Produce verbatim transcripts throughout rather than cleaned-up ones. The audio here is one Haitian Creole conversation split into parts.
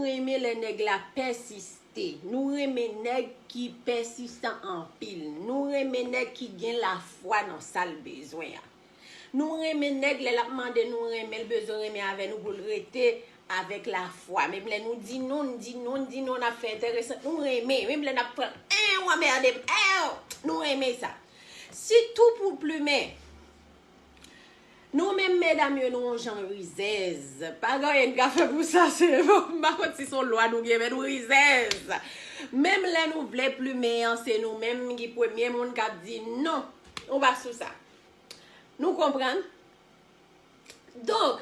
renmen lè nèg la pèsiste. Nou renmen nèg ki pèsistan anpil. Nou renmen nèg ki gen lafwa nan sa l bezwen an. Nou renmen nèg lè l ap mande nou renmen, l bezwen renmen avè nou pou l rete avèk lafwa. Menm lè nou di non, n di non, n di non, n ap fè enteresan, nou renmen. Menm lè n ap pran, en, w anmède m, en, nou renmen sa. Sitou pou plimen. Nou menm medam yo, nou yon jan rizèz. Pa gen anyen n ka fè pou sa, se m pa konn si se yon lwa nou gen, men nou rizèz. Menm lè nou vle plimen an, se nou menm ki premye moun k ap di non. Ou pa sou sa. Nou konprann? Donk,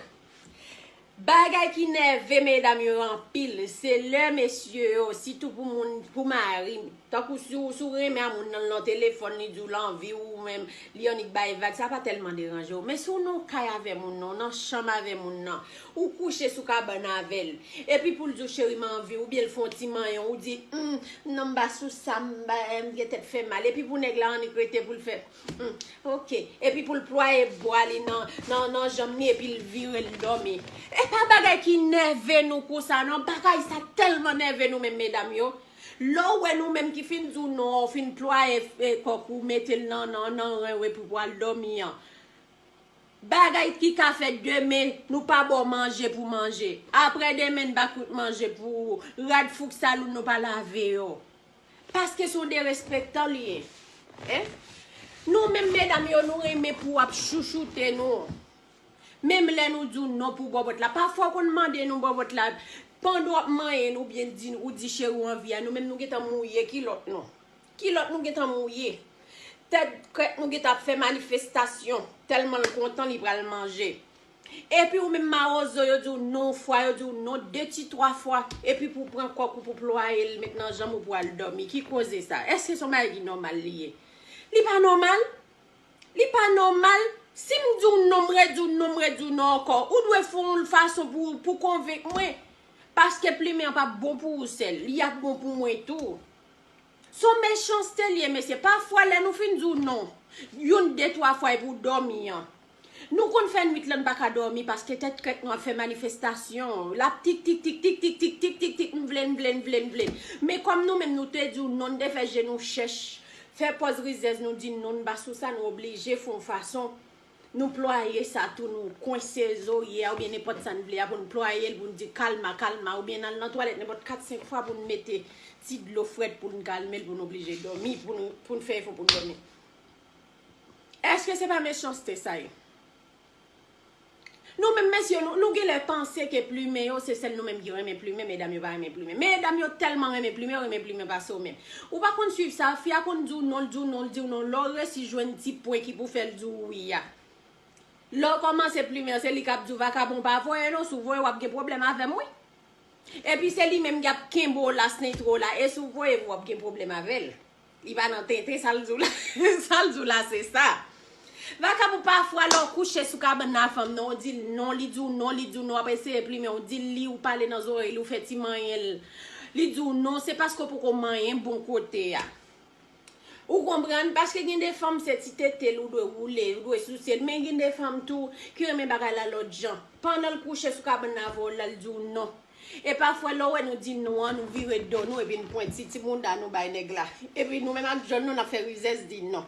bagay ki nève medam yo anpil, se lè mesye yo, sitou pou moun, pou mari, tankou si w, si w renmen a moun nan, nan telefòn, li di w l anvi w, ou menm, li annik bay vag, sa pa tèlman deranje w. Men si w nan yon kay avè moun nan, w nan chanm avè moun nan, ou kouche sou kabann avè l, epi pou l di w cheri m anvi w, oubyen l fè yon ti manyen w, ou di, hmm, non m pa sou sa, m pa, m gen tèt fè mal, epi pou nèg la annik rete pou l fè, hmm, ok. Epi pou l plwaye bwa li nan, nan, nan janm li, epi l vire l dòmi. E pa bagay ki nève nou konsa, non. Bagay sa tèlman nève nou menm medam yo. Lè w wè nou menm ki fin di w non, w fin plwaye, e, kòk ou mete l nan, nan, nan ren w epi pou w al dòmi an. Bagay ki ka fè demen, nou pa ba w manje pou manje. Apre demen, n pa kout manje pou ou. Rad fouk sal ou, nou pa lave yo. Paske se yon derespektan li ye. En? Nou menm medam yo, nou renmen pou w ap chouchoute nou. Menm lè nou di w non pou bòbòt la. Pafwa w konn mande nou bòbòt la, pandan w ap manyen nou, oubyen di, ou di cheri w anvi a, nou menm nou gentan mouye kilòt nou. Kilòt nou gentan mouye. Tèt krèk nou gentan ap fè manifestasyon. Tèlman l kontan li pral manje. Epi ou menm mawozo, yo di w non yon fwa, yo di w non de ti twa fwa. Epi pou w pran kòk ou pou plwaye l, met nan janm ou pou al dòmi. Ki koze sa? Èske se yon bagay ki nòmal li ye? Li pa nòmal. Li pa nòmal. Si m di w non, m redi w non, m redi w non ankò. Ou dwe fè yon fason pou, pou konvenk mwen. Paske plimen an p ap bon pou ou sèl. Li ap bon pou mwen tou. Se yon mechanste li ye, mesye. Pafwa, lè nou fin di w non, youn, de, twa fwa, epi w dòmi an. Nou konn fè nwit lan, n pa ka dòmi paske tèt krèk nou ap fè manifestasyon. L ap tik, tik, tik, tik, tik, tik, tik, tik, tik, m vle, m vle, m vle, m vle. Men kòm nou menm nou te di w non, n te fè je nou chèch, fè pòz rizèz, nou di non, n pa sou sa, nou oblije fè yon fason. Nou plwaye sa tou, nou kwense zorye a, oubyen nenpòt sa n vle a, pou n plwaye l, pou n di kalma, kalma, oubyen n al nan twalèt nenpòt kat, senk fwa pou n mete ti dlo frèt pou n kalme l, pou n oblije dòmi, pou n, pou n fè efò pou n dòmi. Èske se pa mechanste sa ye? Nou menm mesye, nou, nou genlè panse ke plimen yo, se sèl nou menm ki renmen plimen, medam yo pa renmen plimen. Medam yo tèlman renmen plimen, yo renmen plimen pase w menm. Ou pa konn swiv sa, fi a konn di w non, l di w non, l di w non, lè w resi jwenn ti pwen ki pou fè l di w wi a. Lè w kòmanse plimen an, se li k ap di w vakabon pa voye non, si w voye w ap gen pwoblèm avè m wi. Epi se li menm k ap kenbe w la, sentwo w la, e si w voye w ap gen pwoblèm avè l. Li pa nan tenten, sa l di w la, sa l di w la se sa. Vakabon pafwa lè w kouche sou kabann nan fanm nan, w di l non, li di w non, li di w non, w ap eseye plimen, w di l li, w pale nan zòrèy li, w fè ti manyen l. Li di w non, se paske w poko manyen bon kote a. Ou konprann? Paske gen de fanm se ti tete l ou dwe woule, ou dwe souse l. Men gen de fanm tou ki renmen bagay la lòt jan. Pandan l kouche sou kabann nan avè w la, l di w non. E pafwa lè w wè nou di non an, nou vire do nou epi n pran ti, ti bounda nou bay nèg la. Epi nou menm ak jòn nou, n ap fè rizèz di non.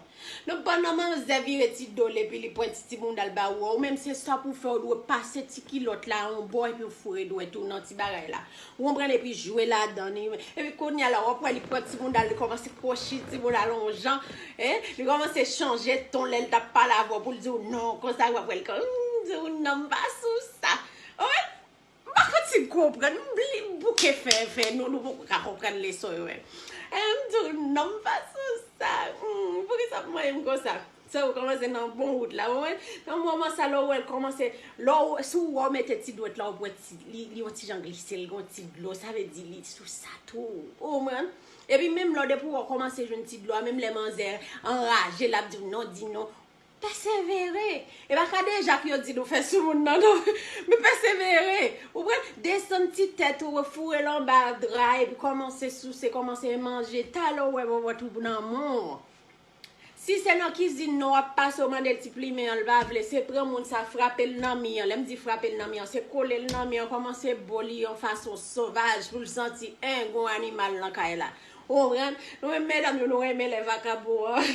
Donk pandan manzè vire ti do l epi li pran ti, ti bounda l ba ou an, ou menm se sa pou w fè, ou dwe pase ti kilòt la yon bò epi w foure dwèt ou nan ti bagay la. Ou konprann, epi jwe ladan li. Epi kounye a la, w ap wè li pran ti bounda l, li kòmanse kwochi ti bounda l yon jan. En? Li kòmanse chanje ton lè l t ap pale avè w pou l di w non. Konsa w ap wè l kon, "Hmm, di w non, m pa sou sa." Ou wè? M pa konn si n konprann. M bli-, bouke fè, fè, nou, nou poko ka konprann leson yo, en. En, m di w non, m pa sou sa. Hmm, poukisa w ap manyen m konsa? Sa yo kòmanse nan bon wout la, ou konprann? Nan moman sa, lè w wè l kòmanse, lè w, si w wè w mete ti dwèt la, w ap wè ti, li, li yon ti jan glise, l gen yon ti dlo, sa vle di li sou sa tou, ou konprann? Epi menm lè w, depi w wè w kòmanse jwenn ti dlo a, menm lè manzè anraje, l ap di w non, di non, pèsevere. E pa kadejak yo di nou fè sou moun nan, non. Men pèsevere. Ou konprann? Desann ti tèt ou, foure l anba dra, epi kòmanse souse, kòmanse manje. Talè w wè bòbòt ou nan men w. Si se nan kizin nan w ap pase, w mande l ti plimen an, l pa vle, se pran moun sa, frape l nan mi an. Lè m di frape l nan mi an, se kole l nan mi an, kòmanse bo li yon fason sovaj pou l santi, en, gon animal nan kay la. Ou konprann? Nou menm medam yo, nou renmen lè vakabon an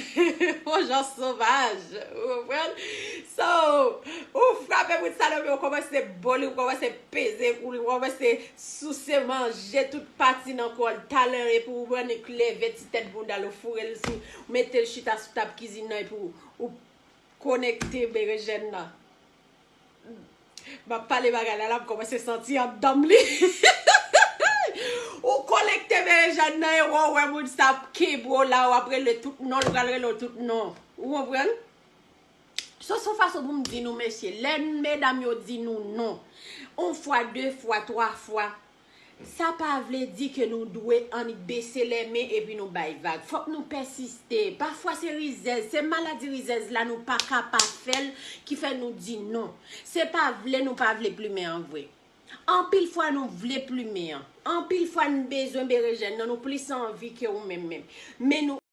yon jan sovaj. Ou konprann? So, ou frape moun sa nan mi an, ou kòmanse bo li, ou kòmanse peze kou li, ou kòmanse souse, manje tout pati nan kò l, talè epi ou annik leve ti tèt bounda l, ou foure l sou, ou mete l chita sou tab kizin nan epi ou, ou konekte berejèn nan. M ap pale bagay la, la m kòmanse santi anndan m li. Ou konekte berejèn nan e wè, ou wè moun sa ap kenbe w la, w ap rele tout non, l pral rele w tout non. Ou konprann? So, se yon fason pou m di nou, mesye, lè medam yo di nou non, yon fwa, de fwa, twa fwa, sa pa vle di ke nou dwe annik bese lèmen epi nou bay vag. Fòk nou pèsiste. Pafwa se rizèz, se maladi rizèz la nou pa ka pa fè l ki fè nou di non. Se pa vle nou pa vle plimen an vre. Anpil fwa nou vle plimen an. Anpil fwa n bezwen berejèn nan, nou plis anvi ke ou menm menm. Men nou